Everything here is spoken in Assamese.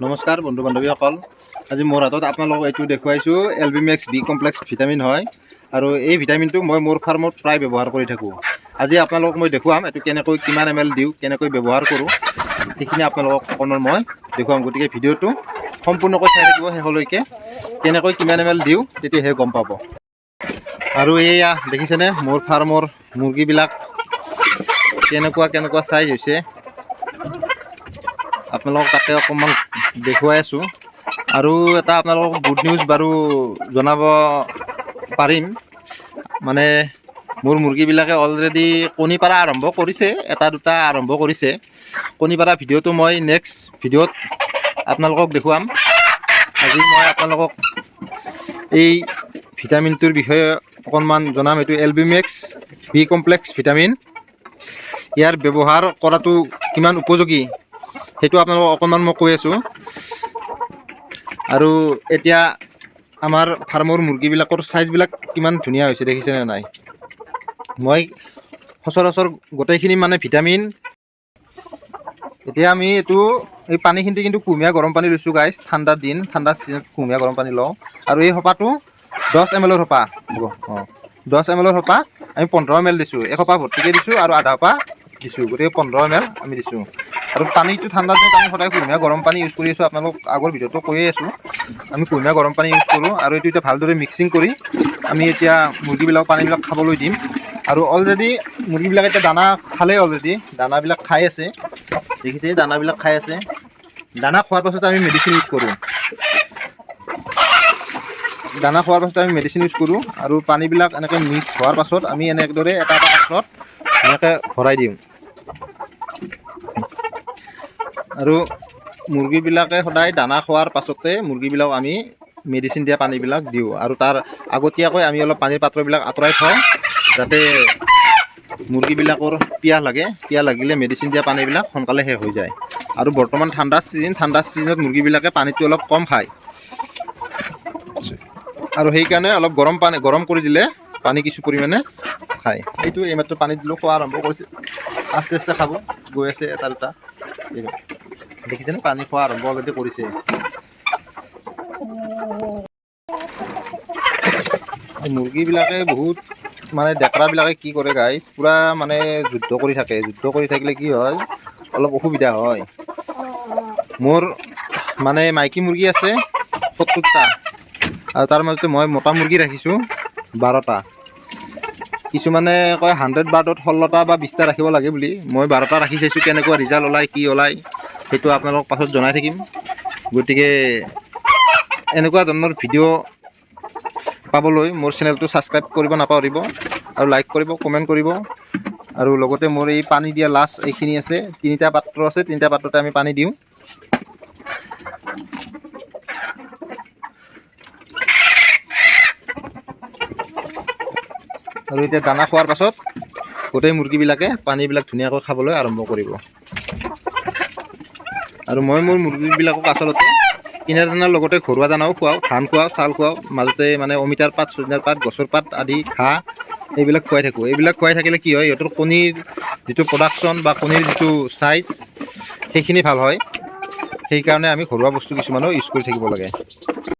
নমস্কাৰ বন্ধু বান্ধৱীসকল, আজি মোৰ হাতত আপোনালোকক এইটো দেখুৱাইছোঁ এলবিমেক্স বি কমপ্লেক্স ভিটামিন হয় আৰু এই ভিটামিনটো মই মোৰ ফাৰ্মত প্ৰায় ব্যৱহাৰ কৰি থাকোঁ। আজি আপোনালোকক মই দেখুৱাম এইটো কেনেকৈ কিমান এম এল দিওঁ, কেনেকৈ ব্যৱহাৰ কৰোঁ, সেইখিনি আপোনালোকক অকণমান মই দেখুৱাম। গতিকে ভিডিঅ'টো সম্পূৰ্ণকৈ চাই থাকিব শেষলৈকে, কেনেকৈ কিমান এম এল দিওঁ তেতিয়াহে গম পাব। আৰু এইয়া দেখিছেনে মোৰ ফাৰ্মৰ মুৰ্গীবিলাক কেনেকুৱা কেনেকুৱা চাইজ হৈছে, আপোনালোকক তাতে অকণমান দেখুৱাই আছোঁ। আৰু এটা আপোনালোকক গুড নিউজ বাৰু জনাব পাৰিম, মানে মোৰ মুৰ্গীবিলাকে অলৰেডি কণী পাৰা আৰম্ভ কৰিছে, এটা দুটা আৰম্ভ কৰিছে। কণী পাৰা ভিডিঅ'টো মই নেক্সট ভিডিঅ'ত আপোনালোকক দেখুৱাম। আজি মই আপোনালোকক এই ভিটামিনটোৰ বিষয়ে অকণমান জনাম। এইটো এলবিমেক্স বি কমপ্লেক্স ভিটামিন, ইয়াৰ ব্যৱহাৰ কৰাটো কিমান উপযোগী সেইটো আপোনালোকক অকণমান মই কৈ আছোঁ। আৰু এতিয়া আমাৰ ফাৰ্মৰ মুৰ্গীবিলাকৰ চাইজবিলাক কিমান ধুনীয়া হৈছে দেখিছেনে নাই? মই সচৰাচৰ গোটেইখিনি মানে ভিটামিন, এতিয়া আমি এইটো এই পানীখিনি কিন্তু কুহুমীয়া গৰম পানী লৈছোঁ গাইছ। ঠাণ্ডা দিন, ঠাণ্ডা চিজনত কুহুমীয়া গৰম পানী লওঁ। আৰু এই সোপাটো 10 এম এলৰ সোপা হ'ব। অঁ, 10 এম এলৰ সোপা আমি 15 এম এল দিছোঁ। এসোপা ভৰ্তিকৈ দিছোঁ আৰু আধা সোপা দিছোঁ, গতিকে 15 এম এল আমি দিছোঁ। আৰু পানীটো ঠাণ্ডা দিনত আমি সদায় কুহুমীয়া গৰম পানী ইউজ কৰি আছোঁ। আপোনালোক আগৰ ভিডিঅ'টো কৈয়ে আছোঁ, আমি কুহুমীয়া গৰম পানী ইউজ কৰোঁ। আৰু এইটো এতিয়া ভালদৰে মিক্সিং কৰি আমি এতিয়া মুৰ্গীবিলাক পানীবিলাক খাবলৈ দিম। আৰু অলৰেডি মুৰ্গীবিলাক এতিয়া দানা খালেই, অলৰেডি দানাবিলাক খাই আছে। দেখিছে, দানাবিলাক খাই আছে। দানা খোৱাৰ পাছত আমি মেডিচিন ইউজ কৰোঁ। দানা খোৱাৰ পাছত আমি মেডিচিন ইউজ কৰোঁ। আৰু পানীবিলাক এনেকৈ মিক্স হোৱাৰ পাছত আমি এনেদৰে এটা এটা পাত্ৰত এনেকৈ ভৰাই দিওঁ। আৰু মুৰ্গীবিলাকে সদায় দানা খোৱাৰ পাছতে মুৰ্গীবিলাক আমি মেডিচিন দিয়া পানীবিলাক দিওঁ। আৰু তাৰ আগতীয়াকৈ আমি অলপ পানীৰ পাত্ৰবিলাক আঁতৰাই থওঁ, যাতে মুৰ্গীবিলাকৰ পিয়াহ লাগে। পিয়াহ লাগিলে মেডিচিন দিয়া পানীবিলাক সোনকালে শেষ হৈ যায়। আৰু বৰ্তমান ঠাণ্ডা ছিজন, ঠাণ্ডা ছিজনত মুৰ্গীবিলাকে পানীটো অলপ কম খায় আৰু সেইকাৰণে অলপ গৰম পানী গৰম কৰি দিলে পানী কিছু পৰিমাণে খায়। এইটো এইমাত্ৰ পানী দিলোঁ, খোৱা আৰম্ভ কৰিছে, আস্তে আস্তে খাব গৈ আছে এটা দুটা। এইটো দেখিছেনে, পানী খোৱা আৰম্ভ অলৰেডি কৰিছে। মুৰ্গীবিলাকে বহুত মানে ডেকৰাবিলাকে কি কৰে গাইছ, পূৰা মানে যুদ্ধ কৰি থাকে। যুদ্ধ কৰি থাকিলে কি হয়, অলপ অসুবিধা হয়। মোৰ মানে মাইকী মুৰ্গী আছে 70টা আৰু তাৰ মাজতে মই মতা মুৰ্গী ৰাখিছোঁ 12টা। কিছুমানে কয় 100 বাৰ্ডত 16টা বা 20টা ৰাখিব লাগে বুলি। মই 12টা ৰাখি চাইছোঁ, কেনেকুৱা ৰিজাল্ট ওলায়, কি ওলায়, সেইটো আপোনালোকক পাছত জনাই থাকিম। গতিকে এনেকুৱা ধৰণৰ ভিডিঅ' পাবলৈ মোৰ চেনেলটো ছাবস্ক্ৰাইব কৰিব নাপাহৰিব আৰু লাইক কৰিব, কমেণ্ট কৰিব। আৰু লগতে মোৰ এই পানী দিয়া লাষ্ট এইখিনি আছে, তিনিটা পাত্ৰ আছে, তিনিটা পাত্ৰতে আমি পানী দিওঁ। আৰু এতিয়া দানা খোৱাৰ পাছত গোটেই মুৰ্গীবিলাকে পানীবিলাক ধুনীয়াকৈ খাবলৈ আৰম্ভ কৰিব। আৰু মই মোৰ মুৰ্গীবিলাকক আচলতে কিনা দানাৰ লগতে ঘৰুৱা দানাও খুৱাওঁ, ধান খুৱাওঁ, চাউল খুৱাওঁ, মাজতে মানে অমিতাৰ পাত, ছজনাৰ পাত, গছৰ পাত আদি, ঘাঁহ এইবিলাক খুৱাই থাকোঁ। এইবিলাক খুৱাই থাকিলে কি হয়, সিহঁতৰ কণীৰ যিটো প্ৰডাকশ্যন বা কণীৰ যিটো চাইজ সেইখিনি ভাল হয়। সেইকাৰণে আমি ঘৰুৱা বস্তু কিছুমানো ইউজ কৰি থাকিব লাগে।